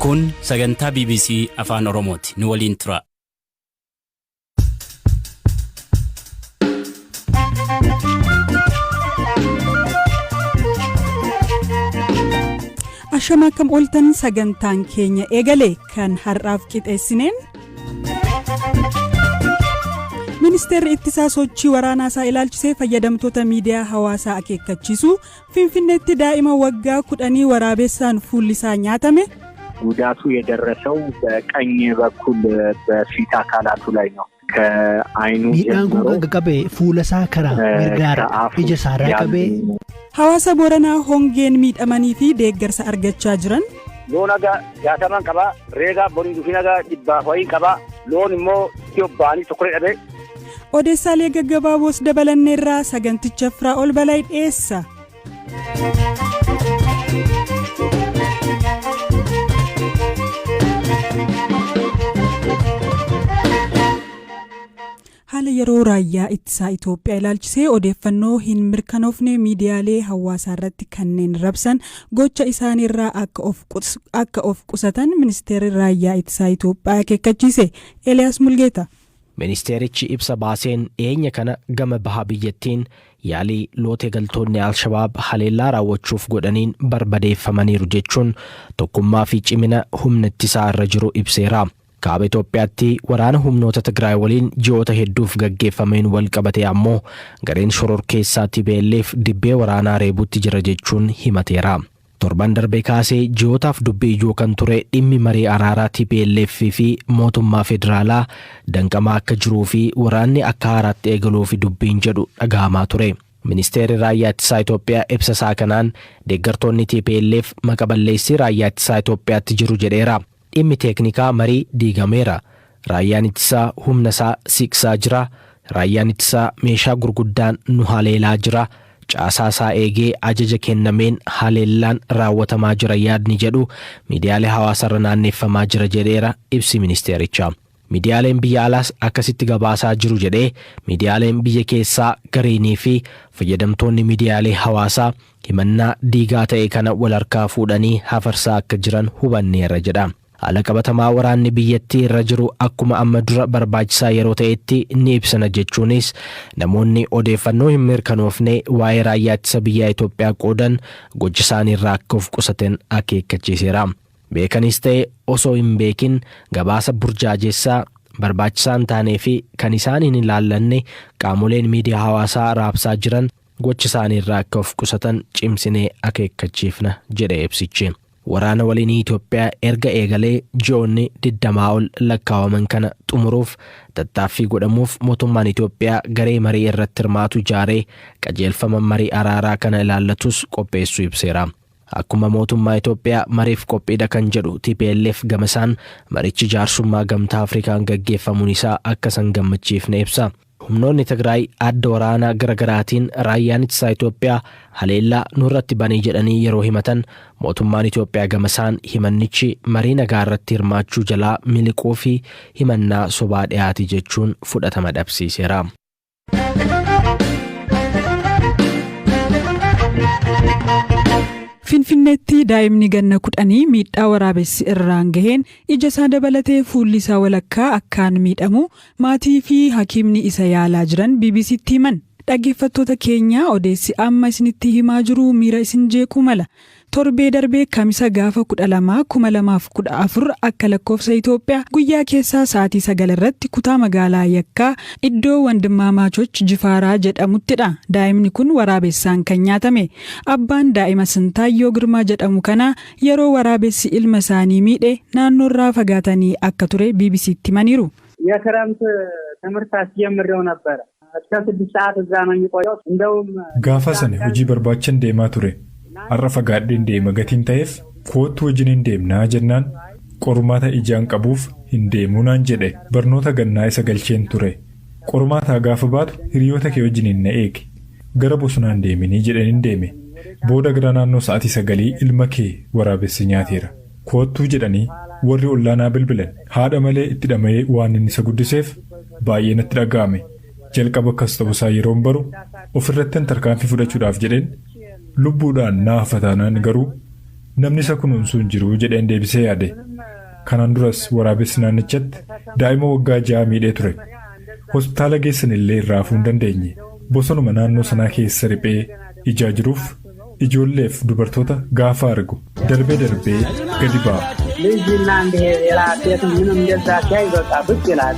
Kun sagantaa BBC Afaan Oromooti. Nu waliin tura. Ashama akkam ooltan sagantaan keenya eegale kan har'aaf qixeessineen. Ministeerri ittisaa sochii waraanaa isaa ilaalchisee fayyadamtoota miidiyaa hawaasaa akeekkachiisu Finfinneetti daa'ima waggaa 10 waraabessaan fuulli isaa nyaatame. ጉዳቱ የደረሰው በቀኝ በኩል በፊት አካላቱ ላይ ነው። ከአይኑ Miidhaan kun ጀምሮ kan qaqqabe fuula isaa karaa mirgaarra ከአፉ ija isaarraa ያሉ qabee Hawaasa Booranaa hongeen miidhamanii fi deeggarsa argachaa jiran. Loon haga 60n qaba. Reegaa borii dhufin haga dhibbaaf wayii qaba. Loon immoo itti obba'anii tokko dhabe. Odeessaalee gaggabaaboos dabalanneerraa saganticha Firaa'ol Balaa dhiyeessa. Haala yeroo raayyaa ittisaa Itoophiyaa ilaalchisee odeeffannoo hin mirkanoofne miidiyaalee hawaasaa irratti kanneen rabsan gocha isaaniirraa akka of qusatan ministeerri raayyaa ittisaa Itoophiyaa akeekkachiise. Eliyaas Mulgeeta. Ministeerichi ibsa baaseen dhiyeenya kana gama baha biyyattiin yaalii lootee galtoonni Alshabaab haleellaa raawwachuuf godhaniin barbadeeffamaniiru jechuun tokkummaa fi cimina humna ittisaa irra jiru ibseera. Kaaba Itoophiyaatti waraana humnoota Tigraay waliin ji'oota hedduuf gaggeeffameen wal qabate ammoo gareen shororkeessaa TPLF dibbee waraanaa reebuutti jira jechuun himateera. Torban darbee kaasee ji'ootaaf dubbii ijoo kan ture dhimmi marii araaraa TPLF fi mootummaa federaalaa danqamaa akka jiruu fi waraanni akka haaraatti eegaluu fi dubbiin jedhu dhaga'amaa ture. Ministeerri raayyaa ittisaa Itoophiyaa ibsa isaa kanaan deeggartoonni TPLF maqa balleessii raayyaa ittisaa Itoophiyaatti jiru jedheera. Dhimmi teeknikaa marii diigameera. Raayyaan ittisaa humna isaa siqsaa jira. Raayyaan ittisaa meeshaa gurguddaan nu haleelaa jira. Caasaa isaa eegee ajaja kennameen haleellaan raawwatamaa jira yaadni jedhu miidiyaalee hawaasarra naanneeffamaa jira jedheera ibsi ministeerichaa. Miidiyaaleen biyya alaas akkasitti gabaasaa jiru jedhee miidiyaaleen biyya keessaa gareenii fi fayyadamtoonni miidiyaalee hawaasaa himannaa diigaa ta'e kana wal harkaa fuudhanii hafarsaa akka jiran hubanneerra jedha. Haala qabatamaa waraanni biyyattii irra jiru akkuma amma dura barbaachisaa yeroo ta'etti ni ibsana jechuunis namoonni odeeffannoo hin mirkanoofne waa'ee raayyaa ittisa biyyaa Itoophiyaa qoodan gocha isaanii irraa akka of qusatan akeekkachiiseera. Beekanis ta'e osoo hin beekin gabaasa burjaajessaa barbaachisaa hin taanee fi kan isaan hin ilaallanne qaamoleen miidiyaa hawaasaa raabsaa jiran gocha isaanii irraa akka of qusatan cimsinee akeekkachiifna jedhe ibsichi. Waraana waliinii Itoophiyaa erga eegalee ji'oonni 20 ol lakkaa'aman kana xumuruuf tattaaffii godhamuuf mootummaan Itoophiyaa garee marii irratti hirmaatu ijaaree qajeelfama marii araaraa kana ilaallatus qopheessuu ibseera. Akkuma mootummaa Itoophiyaa mariif qophiidha kan jedhu TPLF gamasaan marichi jaarsummaa gamtaa Afrikaan gaggeeffamuun isaa akka isaan gammachiifne ibsa. Humnoonni Tigraay adda waraanaa garaagaraatiin raayyaan ittisaa Itoophiyaa haleellaa nurratti banee jedhanii yeroo himatan mootummaan Itoophiyaa gamasaan himannichi marii nagaa irratti hirmaachuu jalaa miliquu fi himannaa sobaa dhiyaate jechuun fudhatama dhabsiiseera. Finfinneetti daa'imni ganna 10 miidhaa waraabessi irraan gaheen ija isaa dabalatee fuulli isaa walakkaa akkaan miidhamu maatii fi hakiimni isa yaalaa jiran BBCtti himan. Dhaggeeffattoota keenya odeessi amma isinitti himaa jiru miira isin jeequu mala. Torbee darbee kamisa gaafa 12 2014 akka lakkoofsa Itoophiyaa guyyaa keessaa sa'aatii 9 irratti kutaa magaalaa Yakkaa iddoo Wandimmaamaachoch Jifaaraa jedhamuttidha. Daa'imni kun waraabessaan kan nyaatame. Abbaan daa'ima Sintaayyoo Girmaa jedhamu kana yeroo waraabessi ilma isaanii miidhe naannoorraa fagaatanii akka ture BBCtti himaniiru. የክረምት ትምህርት አስጀምሬው ነበረ። እስከ 6 ሰዓት እዛ ነው የሚቆየው። እንደውም Gaafa sana hojii barbaachan deemaa ture. Har'a fagaadheen deema gatiin ta'eef koottu wajjin hin deemnaa jennaan qormaata ijaan qabuuf hin deemuu naan jedhe barnoota gannaa isa galcheen ture. Qormaataa gaafa baatu hiriyoota kee wajjin hin na eegi. Gara bosonaan deeminii jedheen hin deeme. Booda gara naannoo sa'aatii 9 ilma kee waraabessi nyaateera. Koottuu jedhanii warri ollaanaa bilbilan haadha malee itti dhama'ee waan inni isa guddiseef baay'ee natti dhaga'ame. Jalqaba akkas ta'uusaa yeroon baru ofirrattan tarkaanfii fudhachuudhaaf jedheen lubbuudhaan na hafa taanaan garuu Namni isa kunuunsu hin jiru jedheen deebisee yaade. Kanaan duras waraabessi naannichatti daa'ima waggaa 6 miidhee ture. Hospitaala geessan illee irraa hafuu hin dandeenye. Bosonuma naannoo sanaa keessa riphee ijaa jiruuf ijoolleef dubartoota gaafa argu darbee darbee gadi ba'a. ልጅና እንደ ሌላ ሴት ምንም እንደዛ ሲያይ በቃ ብቅ ይላል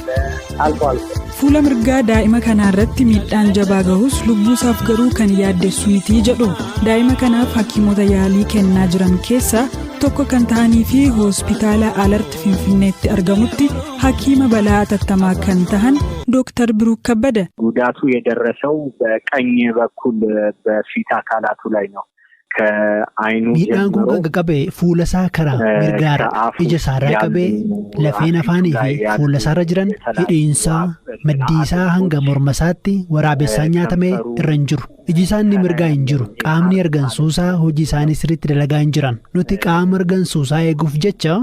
አልፎ አልፎ። Fuula mirgaa daa'ima kanaa irratti miidhaan jabaa gahus lubbuusaaf garuu kan yaaddessu miti jedhu. Daa'ima kanaaf hakiimota yaalii kennaa jiran keessaa tokko kan ta'anii fi hospitaala Alert Finfinneetti argamutti hakiima balaa atattamaa kan tahan Dooktar Biruuk Kabbada. ጉዳቱ የደረሰው በቀኝ በኩል በፊት አካላቱ ላይ ነው። ከአይኑ Miidhaan kun ጀምሮ kan qaqqabe fuula isaa karaa mirgaarra ከአፉ ija isaarraa ያሉ qabee lafeen አፊቱ afaanii ላይ fi ያሉ fuula isaarra jiran የተለያዩ hidhiinsaa maddii isaa hanga morma isaatti waraabessaan nyaatamee ከንፈሩ irra hin jiru. Iji isaa inni mirgaa hin jiru. Qaamni argansuusaa hojii isaanii sirriitti dalagaa hin jiran. Nuti qaama argansuusaa eeguuf jecha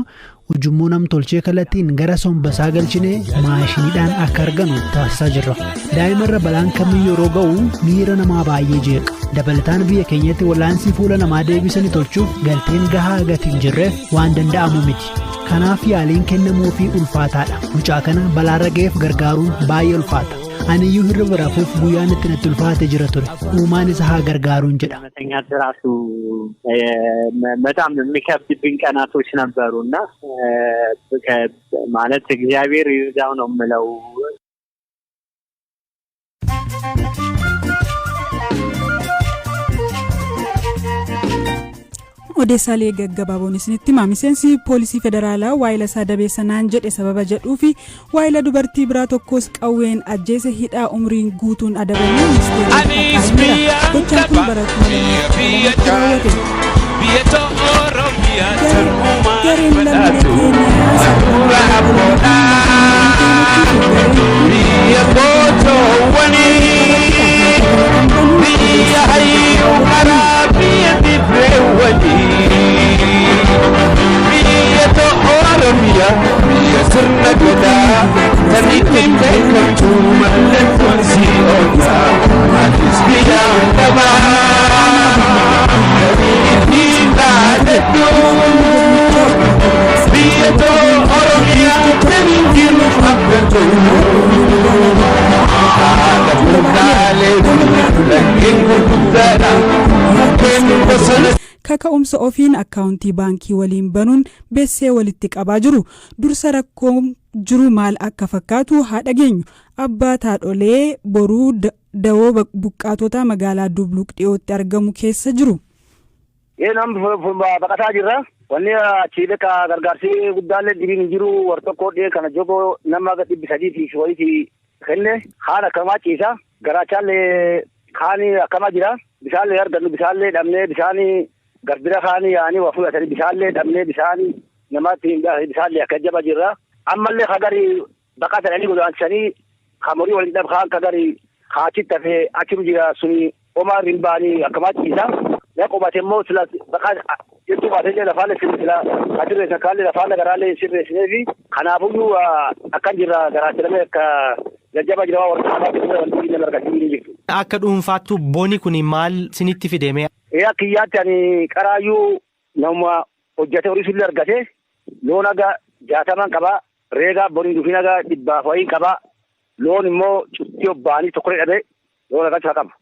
ujummoo nam-tolchee kallattiin gara sombasaa galchinee maashiniidhaan akka arganu taasisaa jirra. Daa'imarra balaan kamiyyuu yeroo ga'u miira namaa baay'ee jeeqa. Dabalataan biyya keenyatti wal'aansi fuula namaa deebisanii tolchuuf galteen gahaa gati hin jirreef waan danda'amu miti. Kanaaf yaaliin kennamuufii ulfaataadha. Mucaa kana balaarra ga'eef gargaaruun baay'ee ulfaata. Aniyyuu hirriba rafuuf guyyaan itti natti ulfaate jira ture. Uumaan isa haa gargaaruun jedha. መተኛት ራሱ በጣም የሚከብድብኝ ቀናቶች ነበሩ እና ማለት እግዚአብሔር ይርዳው ነው የምለው። Odeessaalee gaggabaaboon isinitti hima. Miseensi poolisii federaalaa waayila isaa dabeessa naan jedhe sababa jedhuu fi waayila dubartii biraa tokkos qawween ajjeese hidhaa umriin guutuun adabamee ministeera haqaa himeera. Gochaan kun bara 2002 raawwate. Gareen lammiilee Keeniyaa sarara Biyya gootoowwanii, biyya hayyuu karaa, biyya dibreewwanii, biyya Oromiyaa, biyya sirna gadaa, kan ittiin beekamtu mallattoon si oolaa. Atis biyyaan dhabaa, kan ittiin dhaadadhu. Biyya Oromiyaa, kan jiru abdatu. Haadha fuudhaalee laggeen gurguddaadha. Mukkeen bosona. Kaka'umsa ofiin akkaawuntii baankii waliin banuun beessee walitti qabaa jiru. Dursa rakkoon jiru maal akka fakkaatu haa dhageenyu. Abbaa Taadholee boruu dawoo buqqaatota magaalaa Dubluq dhiyootti argamu keessa jiru. Nam baqataa jirra. Wanni achii beeka gargaarsi guddaallee dhibiin hin jiru. War tokko dhiyee kana jogo nama 300 fi wayitii kenne haala akkamaa ciisa. Garaachaallee kaani akkamaa jira. Bisaallee argannu bisaallee dhabnee bisaanii garbira kaanii yaa'anii waa fudhatanii bisaallee dhabnee bisaanii namatti bisaallee akka jaba jirra. Ammallee kagari baqatanii godaansanii kamorii waliin dhab kaan kagari haachitti hafee achiru jira suni homaa rimbaanii akkamaa ciisa. Ya qubate immoo sila baqaa jettuu baatee jira lafaalee sila sirreessan kaallee lafaalee garaallee sirreessinee fi kanaafuyyuu akkan jirra garaachalamee akka jajjaba jira waan warra wanti nama argachuu hin jirtu. Akka dhuunfaattu booni kun maal sinitti fideme? Ee akka kiyyaatti ani qaraayyuu nama hojjate horii sullee argate loon haga 60 qabaa reegaa boriin dhufin haga 100 wayiin qabaa loon immoo cuttii obbaanii tokko dhabe loon haga cufa qaba.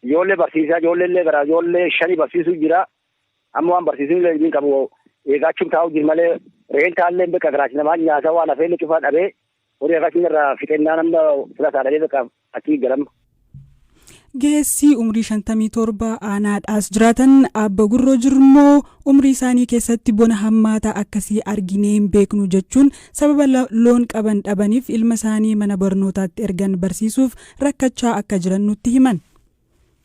Ijoollee barsiisaa ijoollee illee gara ijoollee 5 barsiisuu jira. Amma waan barsiisuu illee hin qabu eegaachuun taa'u jiru malee re'een taallee beeka garaachi namaa nyaata waan hafee cufaa dhabee horii akkasii irraa fixennaa nama filataa dhabee beeka achii galama. Geessi umrii 57 aanaadhaas jiraatan Abba Gurroo Jirmoo umrii isaanii keessatti bona hammaataa akkasii arginee hin beeknu jechuun sababa loon qaban dhabaniif ilma isaanii mana barnootaatti ergan barsiisuuf rakkachaa akka jiran nutti himan.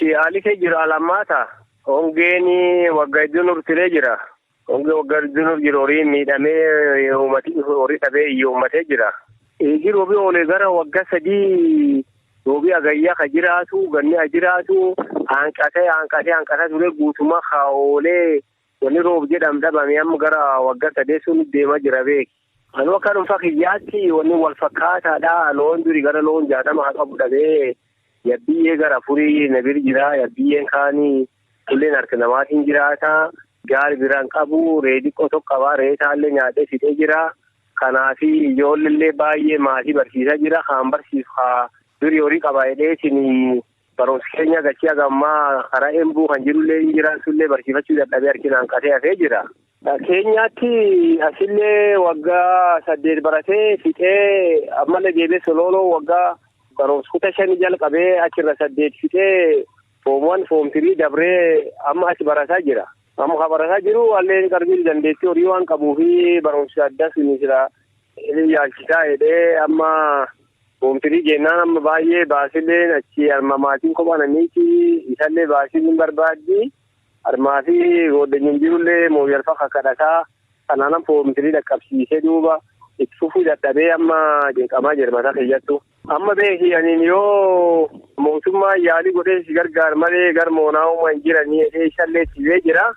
Haalli kee jiru haala Hongeen waggaa hedduu nuuf turee jira. Hongee waggaa hedduu nuuf jiru horii miidhamee horii dhabee iyyoomatee jira. Eegi roobii oolee gara waggaa 3 roobii agayyaa ka jiraatu ganni ha jiraatu hanqatee hanqatee hanqatee ture guutummaa ka oolee wanni roob jedham dhabame amma gara waggaa 3 sun deemaa jira beeki. Anuu akka dhuunfaa kiyyaatti wanni wal fakkaataadha. Loon duri gara loon 60 haa qabu dhabee yabbiyyee gara 4 na bir jira yabbiyyeen kaanii kulleen harka namaatiin jiraata. Gaari biraan qabu re'ee xiqqoo tokko qabaa, re'ee isaallee nyaatee fixee jira. Kanaafi ijoollee baay'ee maatii barsiisaa jira. Kaan barsiisu haa durii horii qaba jedhee isin barumsa keenya gachii hagammaa karaa Embuu kan jirullee hin jira, sullee barsiifachuu dadhabee harkinaan qatee hafee jira. Keenyaatti asillee waggaa 8 baratee fixee, ammallee deebi'ee Solooloo waggaa barumsa kutaa 5 jalqabee achirra 8 fixee, form 1, form 3 dabree amma achi barataa jira. Amma kan barataa jiru allee qarbii dandeettii horii waan qabuu fi barumsa adda suni sila yaalchisaa jedhee amma form 3 jennaan amma baay'ee baasillee achi arma maatiin kophaan aniiti isallee baasii hin barbaaddi. Armaa fi goddanyin jirullee mooyyalfa kakadhataa kanaan form 3 dhaqqabsiisee duuba itti fufuu dadhabee amma jeeqamaa jira mataa kiyyattu. Amma beeki aniin yoo mootummaa yaalii godhee si gargaar malee gar moonaa'uma hin jiranii jedhee isallee itti jira.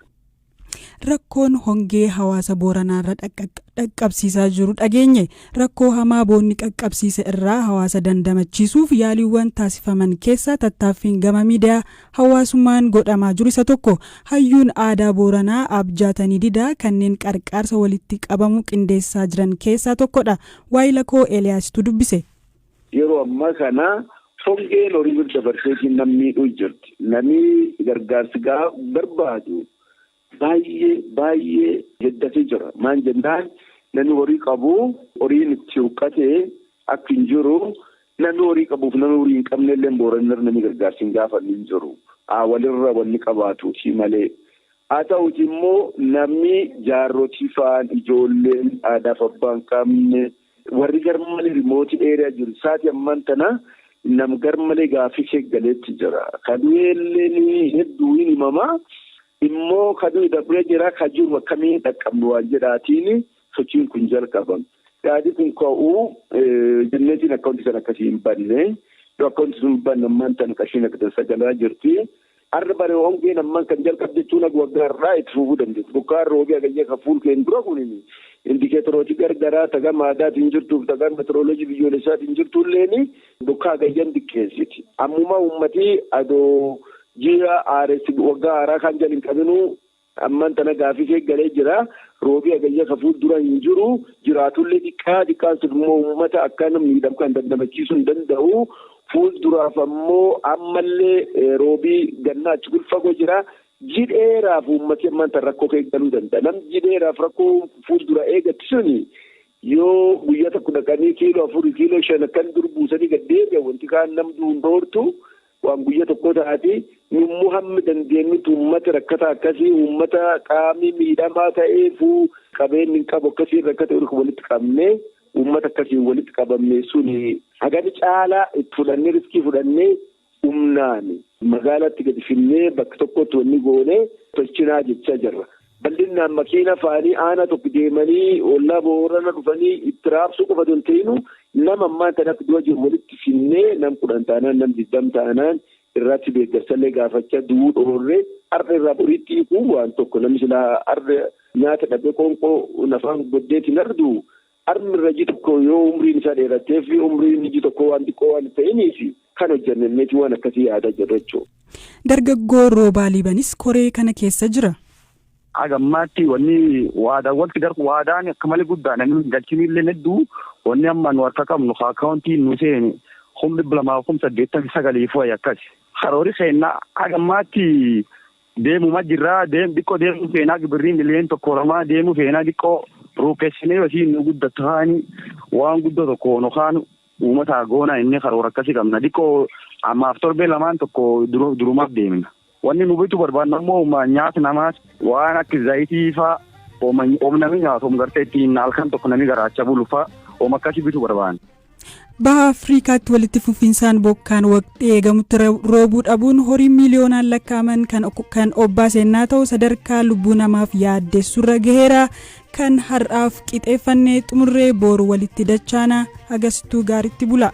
Rakkoon hongee hawaasa Booranaarra dhaqqabsiisaa jiru dhageenye. Rakkoo hamaa boonni qaqqabsiise irraa hawaasa dandamachiisuuf yaaliiwwan taasifaman keessaa tattaaffiin gama miidiyaa hawaasummaan godhamaa jiru isa tokko. Hayyuun aadaa Booranaa Abjaatanii Didaa kanneen qarqaarsa walitti qabamu qindeessaa jiran keessaa tokkodha. Waayilakoo Eeliyaasitu dubbise. Yeroo ammaa kana hongeen horii bira dabarseetiin nam miidhuu jirti. Namni gargaarsi gaa barbaadu baay'ee baay'ee heddatee jira. Maan jennaan, namni horii qabu horiin itti huqqatee akka hin jiru, namni horii qabuuf namni horii hin qabne illee Booranarra namni gargaarsi hin gaafanne hin jiru. Walirra wanni qabaatuuti malee. Haa ta'uti immoo namni jaarrotii fa'aan, ijoolleen aadaaf abbaa hin qabne, warri garmalee remote area jiru saati ammaan tana nam garmalee gaaffii eeggaleetti jira. Kadu'eelleen hedduu hin himamaa. Immoo kaduu dabree jira, ka jiru akkamiin dhaqqabnu waan jedhaatiin sochiin kun jalqabame. Yaadi kun ka'uu jenneetiin akkaawuntii sana akkasii hin banne. Yoo akkaawuntii sun hin banne, ammaan tana qarshiin akka sagalaa jirti. Har'a bare hongeen ammaan kan jalqabde jechuun waggaa irraa itti fufuu dandeessu. Bokkaan roobii hagayya kan fuul keen dura kun indikeetorooti gargaraa tagama aadaatiin jirtuuf tagama meteoroloojii biyyoolessaatiin jirtulleen bokkaa hagayyan xiqqeessiti. Ammuma uummatii adoo ji'a haaressi waggaa haaraa kan jala hin qabinu ammaan tana gaafii eeggalee jira. Roobii hagayya kan fuuldura hin jiru, jiraatullee xiqqaa xiqqaan sun immoo uummata akka miidhamu kan dandamachiisuu hin danda'u. Fuulduraaf ammoo ammallee roobii gannaa achi fagoo jira. Jidheeraaf uummati ammaan tan rakkoo eeggaluu danda'a. Namni jidheeraaf rakkoo fuuldura eegatti suni yoo guyyaa tokko dhaqanii kiiloo 4, kiiloo 5 akkan dur buusanii gad deebi'an, wanti kaan namni hin dhoortu waan guyyaa tokko taati. Yommuu hammi dandeenyutti uummata rakkata akkasii, uummata qaamni miidhamaa ta'eefuu qabeenyi hin qabu akkasii rakkata walitti qabnee, uummata akkasii walitti qabamne suni hagami caalaa itti fudhannee, risk fudhannee, humnaan magaalatti gadi finnee bakka tokkotti wanni goonee tolchinaa jechaa jirra. Bal'inaan makiina faanii aanaa tokko deemanii ollaa Boorana dhufanii itti raabsuu qofa osoo hin ta'inu, nama ammaa tan akka dura jiru walitti finnee, nam 10 taanaan, nam 20 taanaan irratti deeggarsallee gaafachaa du'uu dhoorree har'a irraa boriitti hiikuu waan tokko. Namni silaa har'a nyaata dhabee qoonqoo nafaan goddeetiin ardu, harmi irra iji tokko yoo umriin isaa dheerattee fi umriin iji tokko waan xiqqoo waan ta'iniif kan hojjanneeti waan akkasii yaadaa jirra jechuudha. Dargaggoo Roobaa Liibanis koree kana keessa jira. Hagammaatti wanni waadaa walitti gar waadaan akka malee guddaa namni galchinillee hedduu. Wanni amma nu harka qabnu akkaawuntii nu seene 289,000 fo'e akkas. Karoori keenya hagammaatti deemuma jirraa, deem xiqqoo deemuu feenaa, birrii miliyoona 1 2 deemuu feenaa, xiqqoo ruukessinee yookiin nu guddatu haani waan guddoo tokko nu uummata goona inni karoora akkasii qabna, xiqqoo ammaaf torbee lamaan tokko durumaaf deemna. Wanni nu bitu barbaannu ammoo nyaata namaas waan akka zayitii faa, oom namni nyaatu, oom gartee ittiin halkan tokko namni garaacha bulu faa, oom akkasii bitu barbaanna. Baha Afriikaatti walitti fufinsaan bokkaan waqtii eegamutti roobuu dhabuun horii miiliyoonaan lakkaa'aman kan obbaasennaa ta'u sadarkaa lubbuu namaaf yaaddessurra gaheera. Kan har'aaf qixeeffannee xumurree, booru walitti dachaana, hagastuu gaaritti bula.